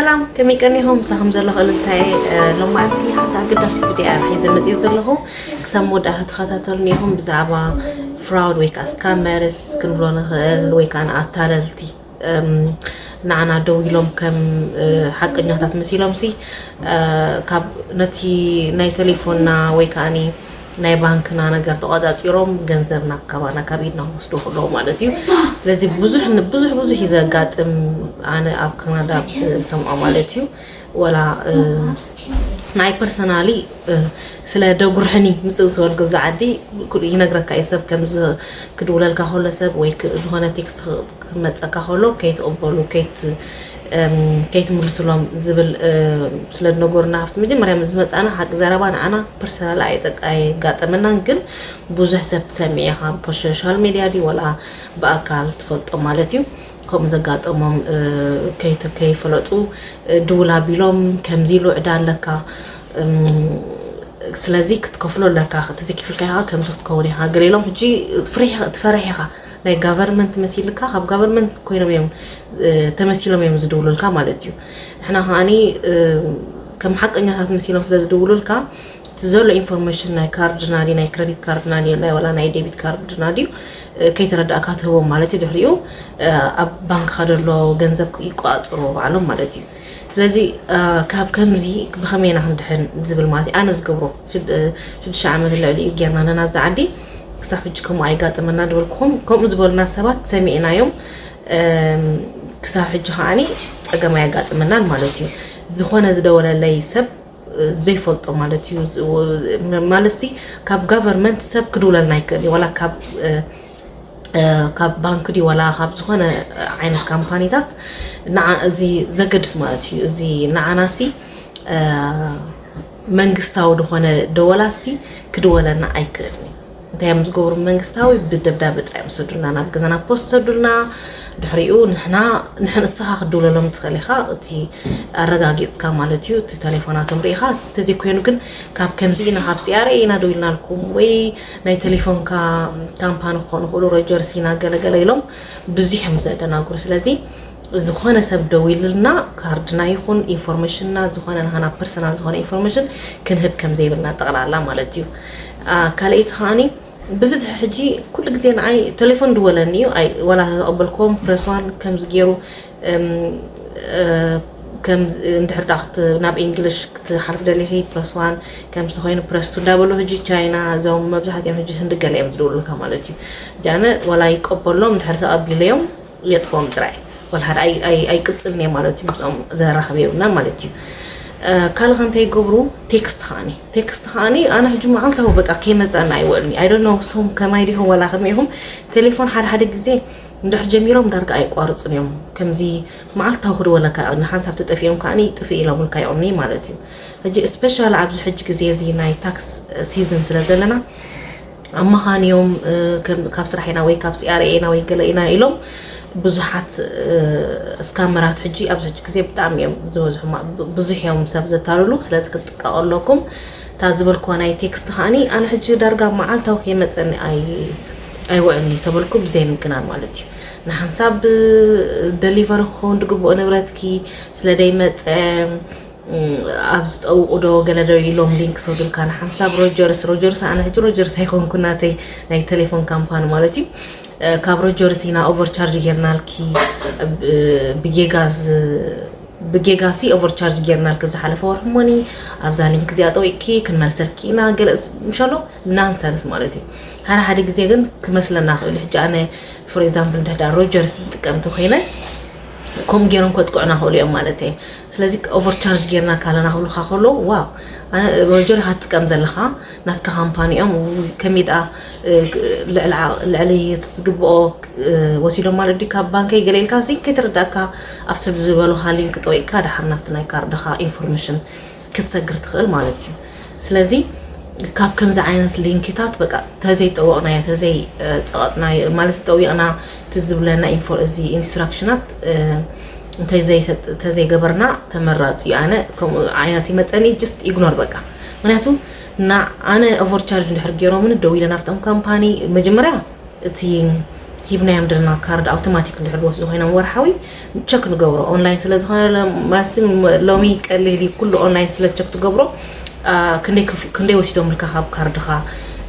ሰላም፣ ከመይ ቀኒኹም? ምሳኹም ዘለኹ እልልታየ። እ፣ ሎማዕንቲ ሓንቲ ኣገዳሲ ቪድዮ እየ ሒዘ መፅየ ዘለኹ። ክሳብ መወዳእታ ተኸታተሉኒ ኢኹም። ብዛዕባ ፍራውድ ወይ ከዓ ስካመርስ ክንብሎ ንኽእል፣ ወይ ከዓ ንኣታለልቲ፣ እም፣ ንዓና ደው ኢሎም ከም፣ እ፣ ሓቀኛታት መሲሎም ሲ፣ እ፣ ካብ ነቲ ናይ ቴሌፎንና ወይ ከዓኒ ናይ ባንክና ነገር ተቋጻጺሮም ገንዘብና ካባና ካብ ኢድና ክወስዱ ከለዉ ማለት እዩ። ስለዚ ብዙሕ ን-፣ ብዙሕ ብዙሕ እዩ ዘጋጥም። ኣነ ኣብ ካናዳ ዝሰምዖ ማለት እዩ። ወላ፣ እ፣ ናይ ፐርሰናሊ፣ እ፣ ስለ ደጉርሕኒ ምጽእ ዝበልኩ ብዛ ዓዲ ኩሉ ይነግረካ እዩ። ሰብ ከም ዝ-፣ ክድውለልካ ከሎ ሰብ ወይ ክ-፣ ዝኾነ ቴክስት ክ-፣ ክመጸካ ከሎ ከይትቕበሉ፣ ከይት-፣ እም፣ ከይትምልስሎም ዝብል፣ እ፣ ስለ ዝነገሩና፣ ካብቲ መጀመርያ ምስ ዝመጻና ሓቂ ዘረባ ንዓና ፐርሰናል ኣይጠቅ-፣ ኣይጋጠመናን፣ ግን ብዙሕ ሰብ ትሰምዕ ኢኻ፣ ብሶሻል ሜድያ ድዩ ወላ ብኣካል ትፈልጦ ማለት እዩ። ከምኡ ዘጋጠሞም፣ እ፣ ከይተ-፣ ከይፈለጡ፣ እ፣ ድውል ኣቢሎም ከምዚ ኢሉ ዕዳ ኣለካ፣ እም፣ ስለዚ ክትከፍሎ ኣለካ፣ ተዘይከፊልካ ኢኻ ከምዚ ክትከውን ኢኻ፣ ገለ ኢሎም። ሕጂ ፍሪሕ-፣ ትፈርሕ ኢኻ። ናይ ጋቨርንመንት መሲልካ፣ ካብ ጋቨርንመንት ኮይኖም እዮም፣ እ፣ ተመሲሎም እዮም ዝድውሉልካ ማለት እዩ። ንሕና ከዓኒ፣ እ፣ ከም ሓቀኛታት መሲሎም ስለ ዝድውሉልካ፣ እቲ ዘሎ ኢንፎርሜሽን ናይ ካርድና ድዩ፣ ናይ ክረዲት ካርድና ድዩ፣ ናይ ዋላ ናይ ዴቢት ካርድና ድዩ፣ እ፣ ከይተረዳእካ ትህቦም ማለት እዩ። ድሕሪኡ፣ እ፣ ኣብ ባንክኻ ዘሎ ገንዘብ ይቆጻጸርዎ ባዕሎም ማለት እዩ። ስለዚ፣ እ፣ ካብ ከምዚ ብኸመይ ኢና ክንድሕን ዝብል ማለት እዩ። ኣነ ዝገብሮ ሽድ-፣ እ፣ ሽዱሽተ ዓመት ልዕሊ እዩ ጌርና ኣለና ኣብዚ ዓዲ። ክሳብ ሕጂ ከምኡ ኣይጋጠመና ዝበልኩኹም፣ ከምኡ ዝበሉና ሰባት ሰሚዕናዮም። እም፣ ክሳብ ሕጂ ከዓኒ ጸገም ኣየጋጥመናን ማለት እዩ። ዝኾነ ዝደወለለይ ሰብ፣ እ፣ ዘይፈልጦ ማለት እዩ። ዝ-፣ ወ-፣ ም-፣ ማለት ሲ ካብ ጋቨርንመንት ሰብ ክድውለልና ይክእል እዩ። ዋላ ካብ፣ እ፣ እ፣ ካብ ባንክ ድዩ ዋላ ካብ ዝኾነ ዓይነት ካምፓኒታት ንዓ-፣ እዚ ዘገድስ ማለት እዩ። እዚ ንዓና ሲ፣ እ፣ መንግስታዊ ዝኾነ ደወላ ሲ ክድወለና ኣይክእልን እዩ። እንታይ እዮም ዝገብሩ? መንግስታዊ ብደብዳቤ ጥራይ እዮም ዝሰዱልና፣ ናብ ገዛና ፖስት ይሰዱልና። ድሕሪኡ ንሕና፣ ንሕን እስኻ ክትድውለሎም ትኽእል ኢኻ፣ እቲ ኣረጋጊጽካ ማለት እዩ። እቲ ቴሌፎናቶም ርኢኻ፣ እንተዘይኮይኑ ግን ካብ ከምዚ ኢና፣ ካብ ሲ ኣር ኤ ኢና ደዊልናልኩም፣ ወይ ናይ ቴሌፎን ካ-፣ ካምፓኒ ክኾኑ ይኽእሉ፣ ሮጀርስ ኢና፣ ገለገለ ኢሎም ብዙሕ እዮም ዘደናግሩ። ስለዚ ዝኾነ ሰብ ደዊልና ካርድና ይኹን ኢንፎርሜሽንና፣ ዝኾነ ናህና ፐርሰናል ዝኾነ ኢንፎርሜሽን ክንህብ ከም ዘይብልና ጠቕላላ ማለት እዩ። አ፣ ካልኣይቲ ከዓኒ ብብዝሒ ሕጂ ኩሉ ግዜ ንዓይ ቴሌፎን ድወለኒ እዩ። ኣይ፣ ዋላ ተቐበልኩም ፕረስ ዋን ከምዚ ገይሩ፣ እም፣ እ፣ ከም ዝ-፣ እንድሕር ደኣ ክት-፣ ናብ እንግሊሽ ክትሓልፍ ደሊኺ ፕረስ ዋን፣ ከምዚ ተኾይኑ ፕረስ ቱ እንዳበሉ ሕጂ ቻይና፣ እዞም መብዛሕትኦም ሕጂ ህንዲ ገለ እዮም ዝድውሉልካ ማለት እዩ። ሕጂ ኣነ ዋላ ይቀበሎም፣ እንድሕር ተቐቢለዮም የጥፍኦም ጥራይ። ዋላ ሓደ ኣይ-፣ ኣይ-፣ ኣይቅጽልን እየ ማለት እዩ፣ ምስኦም ዘራኽብ የብልና ማለት እዩ። እ፣ ካልእ ከ እንታይ ይገብሩ? ቴክስት ከዓኒ፣ ቴክስት ከዓኒ ኣነ ሕጂ መዓልታዊ በቃ ከይመጸና ኣይውዕልን እዩ። I don't know ንስኹም ከማይ ዲኹም ዋላ ከመይ ኢኹም? ቴሌፎን ሓደ ሓደ ግዜ እንድሕር ጀሚሮም ዳርጋ ኣይቋርጹን እዮም። ከምዚ መዓልታዊ ክድወለካ እዮም። ንሓንሳብ ተጠፊኦም ከዓኒ ጥፍእ ኢሎምልካ ይቕኒ ማለት እዩ። ሕጂ ስፔሻሊ ኣብዚ ሕጂ ግዜ እዚ ናይ ታክስ ሲዝን ስለ ዘለና፣ ኣብ መኻን እዮም፣ እ፣ ከም፣ ካብ ስራሕ ኢና ወይ ካብ ሲ ኣር ኤ ኢና ወይ ገለ ኢና ኢሎም ብዙሓት፣ እ፣ ስካመራት ሕጂ ኣብዚ ሕጂ ግዜ ብጣዕሚ እዮም ዝበዝሑ፣ ማ-፣ ብ-፣ ብዙሕ እዮም ሰብ ዘታልሉ። ስለዚ ክትጥቀቑ ኣለኩም። እታ ዝበልኩዋ ናይ ቴክስት ከዓኒ ኣነ ሕጂ ዳርጋ መዓልታዊ ከይመጸኒ ኣይ-፣ ኣይውዕልን እዩ ተበልኩ ብዘይ ምግናን ማለት እዩ። ንሓንሳብ ደሊቨሪ ክኸውን ዝግብኦ ንብረትኪ ስለ ደይመጸ፣ እም፣ ኣብ ዝጠውቑ ዶ ገለ ዶ ኢሎም ሊንክ ሰዱልካ። ንሓንሳብ ሮጀርስ፣ ሮጀርስ ኣነ ሕጂ ሮጀርስ ኣይኮንኩ ናተይ ናይ ቴሌፎን ካምፓኒ ማለት እዩ። እ፣ ካብ ሮጀርስ ኢና ኦቨርቻርጅ ጌርናልኪ፣ ብ-፣ ብጌጋ ዝ-፣ ብጌጋ ሲ ኦቨርቻርጅ ጌርናልኪ ዝሓለፈ ወርሒ እሞኒ፣ ኣብዛ ሊንክ እዚኣ ጠዊቕኪ ክንመልሰልኪ ኢና፣ ገለ ስ-፣ ምሻሎ ናንሰንስ ማለት እዩ። ሓደ ሓደ ግዜ ግን ክመስለና ክእል እዩ። ሕጂ ኣነ ፎር ኤግዛምፕል እንድሕር ሮጀርስ ዝጥቀም እንተኮይነ ከምኡ ገይሮም ከጥቅዑና ክእሉ እዮም ማለት እየ። ስለዚ ኦቨርቻርጅ ጌርና ካለና ክብሉካ ከለዉ፣ ዋው፣ ኣነ ሮጀር ኢኻ ትጥቀም ዘለኻ፣ ናትካ ካምፓኒ እዮም፣ ውይ፣ ከመይ ደኣ፣ እ፣ ልዕሊ ዓ-፣ ልዕሊ እቲ ዝግብኦ፣ እ፣ ወሲዶም ማለት ድዩ ካብ ባንከይ ገለ ኢልካ ሲ ከይተረዳእካ ኣብቲ ዝበሉኻ ሊንክ ጠዊቕካ ደሓር ናብቲ ናይ ካርድኻ ኢንፎርሜሽን ክትሰግር ትኽእል ማለት እዩ። ስለዚ ካብ ከምዚ ዓይነት ሊንክታት በቃ ተዘይጠወቕናዮ፣ ተዘይ፣ እ፣ ጸቐጥናዮ፣ ማለት ጠዊቕና እቲ ዝብለና ኢንፎ-፣ እዚ ኢንስትራክሽናት፣ እ፣ እንተዘይ-፣ ተዘይገበርና ተመራጺ እዩ። ኣነ ከምኡ ዓይነት ይመጸኒ፣ ጀስት ኢግኖር በቃ። ምክንያቱ ና-፣ ኣነ ኦቨርቻርጅ እንድሕር ገይሮምኒ ደው ኢለ ናብቶም ካምፓኒ መጀመርያ እቲ ሂብናዮም ዘለና ካርድ ኣውቶማቲክ እንድሕር ዝወስዱ ኮይኖም ወርሓዊ ቸክ ንገብሮ። ኦንላይን ስለ ዝኾነ ማስም ሎሚ ቀሊል እዩ፣ ኩሉ ኦንላይን ስለ ቸክ ትገብሮ። ክንደይ ወሲዶም ልካ ካብ ካርድኻ?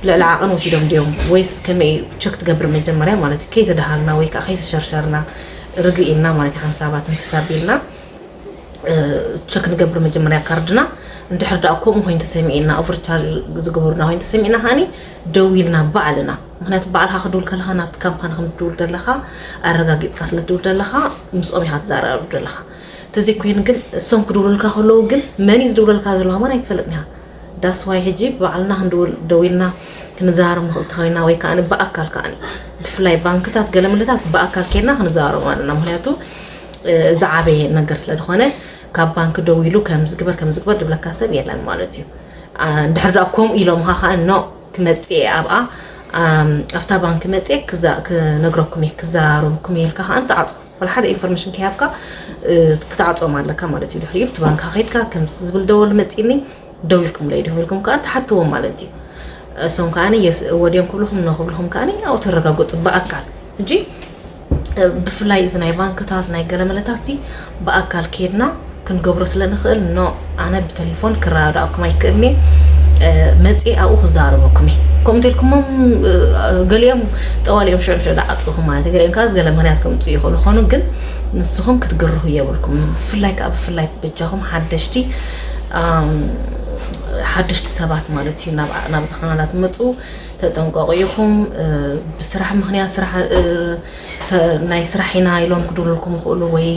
ልዕሊ ዓቐን ወሲዶም ድዮም ወይስ ከመይ እዩ? ቸክ ትገብር መጀመርያ ማለት እዩ። ከይተደሃልና ወይ ከዓ ከይተሸርሸርና ርግእ ኢልና ማለት እዩ። ሓንሳባት ትንፍስ ኣቢልና ቸክ ንገብር መጀመርያ ካርድና። እንድሕር ደኣ ከምኡ ኮይኑ ተሰሚዕና፣ ኦቨርቻርጅ ዝገበሩና ኮይኑ ተሰሚዕና ከዓኒ ደዊልና ባዕልና። ምክንያቱ ባዕልካ ክድውል ከለካ ናብቲ ካምፓኒ ከም ትድውል ዘለካ ኣረጋጊፅካ ስለ ትድውል ዘለካ ምስኦም ኢካ ትዛረብ ዘለካ። ተዘይኮይኑ ግን እሶም ክድውሉልካ ከለዉ ግን መን እዩ ዝድውለልካ ዘሎ ከማን ኣይትፈልጥን ኢካ። ዳስዋይ ሕጂ ባዕልና ክንድውል ደዊልና ክንዛረብ ንኽእል ተኮይና ወይ ከዓ ብኣካል ከዓኒ ብፍላይ ባንክታት ገለመለታት ብኣካል ኬድና ክንዛረብ ኣለና። ምክንያቱ ዝዓበየ ነገር ስለ ዝኾነ ካብ ባንክ ደዊሉ ከም ዝግበር ከም ዝግበር ድብለካ ሰብ የለን ማለት እዩ። እንድሕር ደኣ ከምኡ ኢሎምካ ከዓ ኖ ክመፅእ ኣብኣ ኣብታ ባንክ መፅእ ክነግረኩም እየ ክዘራረበኩም እየ ኢልካ ከዓ ትዓፆ። ወላ ሓደ ኢንፎርሜሽን ከይሃብካ ክትዓፆም ኣለካ ማለት እዩ። ድሕሪኡ ብቲ ባንካ ከይድካ ከም ዝብል ደወል መፂኒ ደው ኢልኩምለይ ዲኹም ኢልኩም ከዓ ትሓትዎም ማለት እዩ። እሶም ከዓ ወዲኦም ክብልኹም ኖ ክብልኹም ከዓ ኣብኡ ተረጋገፁ ብኣካል። ሕጂ ብፍላይ እዚ ናይ ባንክታት ናይ ገለመለታት ሲ ብኣካል ከይድና ክንገብሮ ስለ ንኽእል ኖ ኣነ ብቴሌፎን ክረዳዳእኩም ኣይክእልን እየ። መፅእ ኣብኡ ክዛረበኩም እየ። ከምኡ እንተልኩሞም ገሊኦም ጠዋሊኦም ሽዑ ሽዑ ዳዓፅኹም ማለት ገሊኦም ከዓ ገለ ምክንያት ከምፅኡ ይኽእሉ ኾኑ ግን ንስኹም ክትግርሁ የብልኩም። ብፍላይ ከዓ ብፍላይ በጃኹም ሓደሽቲ ሓደሽቲ ሰባት ማለት እዩ ናብዚ ካናላት መፁ ተጠንቀቑ ኢኹም። ብስራሕ ምክንያት ስራሕ ናይ ስራሕ ኢና ኢሎም ክድውሉልኩም ይኽእሉ ወይ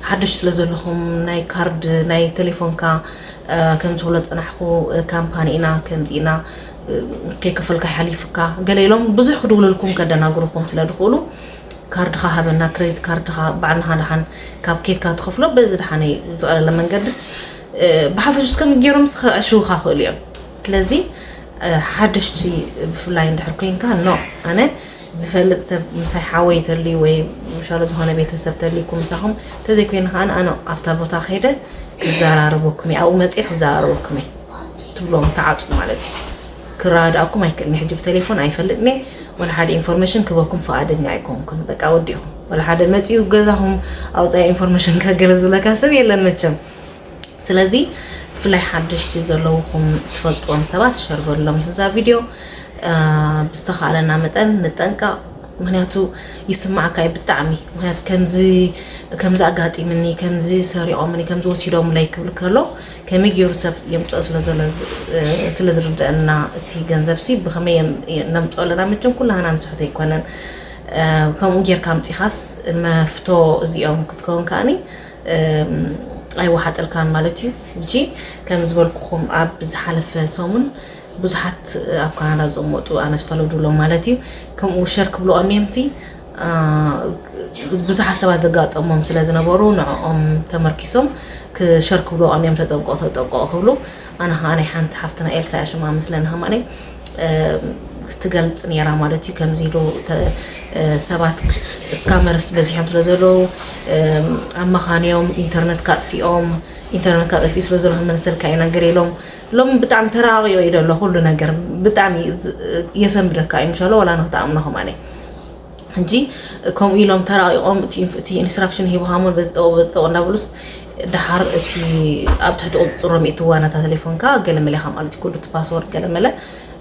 ሓደሽቲ ስለ ዘለኹም ናይ ካርድ ናይ ቴሌፎንካ ከም ዝብሎ ዝፀናሕኩ ካምፓኒ ኢና ከምዚ ኢና ከይከፈልካ ይሓሊፍካ ገለ ኢሎም ብዙሕ ክድውሉልኩም ከደናግሩኩም ስለ ድኽእሉ ካርድኻ ሃበና ክሬዲት ካርድኻ ባዕልና ደሓን ካብ ኬድካ ትኸፍሎ በዚ ደሓነይ ዝቐለለ መንገድስ ብሓፈሽ እስከም ገይሮም ክዕሽውካ ክእሉ እዮም። ስለዚ ሓደሽቲ ብፍላይ እንድሕር ኮይንካ ኖ ኣነ ዝፈልጥ ሰብ ምሳይ ሓወይ ተልዩ ወይ ምሻሎ ዝኾነ ቤተሰብ ተልይኩም ምሳኹም ተዘይኮይኑ ከዓ ኣነ ኣብታ ቦታ ከይደ ክዘራረበኩም እየ ኣብኡ መፅእ ክዘራረበኩም እየ ትብሎም ተዓፁ ማለት እዩ። ክረዳዳእኩም ኣይክእልን ሕጂ ብቴሌፎን ኣይፈልጥን እየ ወላ ሓደ ኢንፎርሜሽን ክበኩም ፍቓደኛ ኣይኮንኩን በቃ ወዲኹም ወላ ሓደ መፂኡ ገዛኹም ኣውፃኢ ኢንፎርሜሽን ከገለ ዝብለካ ሰብ የለን መቸም። ስለዚ ብፍላይ ሓደሽቲ ዘለውኩም ትፈልጥዎም ሰባት ሸር በሎም ኢኹም እዛ ቪድዮ ብዝተኻእለና መጠን ንጠንቀቕ። ምክንያቱ ይስማዓካ እዩ ብጣዕሚ ምክንያቱ ከምዚ ኣጋጢምኒ ከምዚ ሰሪቖምኒ ከምዚ ወሲዶምለይ ክብል ከሎ ከመይ ገይሩ ሰብ የምፅኦ ስለ ዝርደአና እቲ ገንዘብ ሲ ብከመይ ነምፅኦ ኣለና መቸም ኩላህና ንስሕቶ ኣይኮነን። ከምኡ ጌርካ ኣምፂኻስ መፍቶ እዚኦም ክትከውን ከዓኒ ኣይወሓጠልካን ማለት እዩ። ሕጂ ከም ዝበልኩኹም ኣብ ዝሓለፈ ሰሙን ብዙሓት ኣብ ካናዳ ዝቕመጡ ኣነ ዝፈለዱሎም ማለት እዩ ከምኡ ሸር ክብልኦ እኒዮም ሲ ብዙሓት ሰባት ዘጋጠሞም ስለ ዝነበሩ ንዕኦም ተመርኪሶም ክሸር ክብልኦ እኒዮም ተጠንቀቑ ተጠንቀቑ ክብሉ ኣነ ከዓ ናይ ሓንቲ ሓፍትና ኤልሳ እያ ሽማ መስለኒ ከማነይ ትገልፅ ነይራ ማለት እዩ። ከምዚ ኢሉ ሰባት ስካመርስ በዚሖም ስለ ዘለዉ ኣመኻንዮም ኢንተርነት ካጥፊኦም ኢንተርነት ካጠፊኡ ስለ ዘሎ ክመልሰልካ ኢና ገለ ኢሎም ሎም ብጣዕሚ ተራቂዮ እዩ ዘሎ ኩሉ ነገር ብጣዕሚ የሰንብደካ እዩ ምሻሎ ወላ ንክትኣምኖ ከማነ ሕጂ ከምኡ ኢሎም ተራቂቆም እቲ ኢንስትራክሽን ሂብኻሞ በዝጠው በዝጠው እንዳብሉስ ድሓር እቲ ኣብ ትሕቲ ቁፅፅሮም የእትዋ ነታ ቴሌፎንካ ገለመለ ኢኻ ማለት እዩ ኩሉ እቲ ፓስወርድ ገለመለ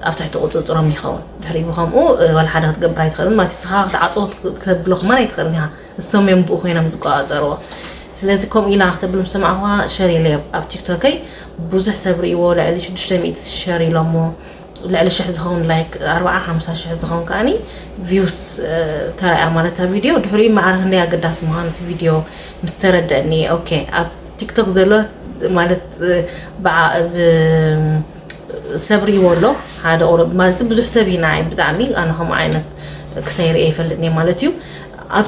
ኣብ ትሕቲ ቁፅፅሮም ይኸውን ድሕሪ ብከምኡ ዋላ ሓደ ክትገብር ኣይትኽእልን ማለት ስኻ ክትዓፅዎ ክትብሎ ከማን ኣይትኽእልን ኢኻ እሶም እዮም ብኡ ኮይኖም ዝቆፃፀርዎ ስለዚ ከምኡ ኢላ ክትብል ምስ ሰማዕኹዋ ሸር ኢለ ኣብ ቲክቶከይ ብዙሕ ሰብ ርእይዎ ልዕሊ ሽዱሽተ ሚእቲ ሸር ኢሎሞ ልዕሊ ሽሕ ዝኸውን ላይክ ኣርባዓ ሓምሳ ሽሕ ዝኸውን ከዓኒ ቪውስ ተራእያ ማለት ታ ቪድዮ ድሕሪኡ ማዕረ ክንደይ ኣገዳሲ ምዃኑ እቲ ቪድዮ ምስ ተረደእኒ ኦኬ ኣብ ቲክቶክ ዘሎ ማለት ብዓ- ብ- ሰብ ርእይዎ ኣሎ ሓደ ቁሩብ ማለት ብዙሕ ሰብ ኢና ብጣዕሚ ኣነ ከምኡ ዓይነት ክሳይ ርእየ ይፈልጥ እየ ማለት እዩ ኣብ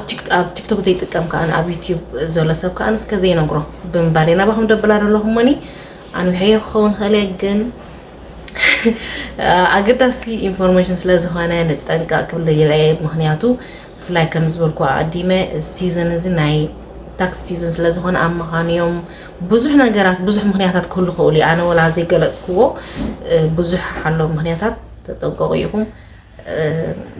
ቲክቶክ ዘይጥቀም ከዓ ኣብ ዩቲዩብ ዘሎ ሰብ ከዓ እስከ ዘይነግሮ ብምባል እየ ናባኹም ደብላ ዘለኹሞኒ ኣንዊሐዮ ክኸውን ክእል እየ ግን ኣገዳሲ ኢንፎርሜሽን ስለ ዝኾነ ንጠንቀቅ ክብል ኢለ እየ ምክንያቱ ብፍላይ ከም ዝበልኩ ኣቀዲመ ሲዝን እዚ ናይ ታክስ ሲዝን ስለ ዝኾነ ኣብ ምዃኑ እዮም ብዙሕ ነገራት ብዙሕ ምክንያታት ክህሉ ክእሉ እዩ ኣነ ወላ ዘይገለፅክዎ ብዙሕ ኣሎ ምክንያታት ተጠንቀቁ ኢኹም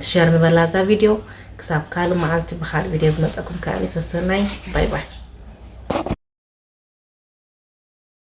ሸር ንበላ እዛ ቪድዮ ክሳብ ካልእ መዓልቲ ብካልእ ቪድዮ ዝመፀኩም ከኣ ሰሰናይ። ባይ ባይ።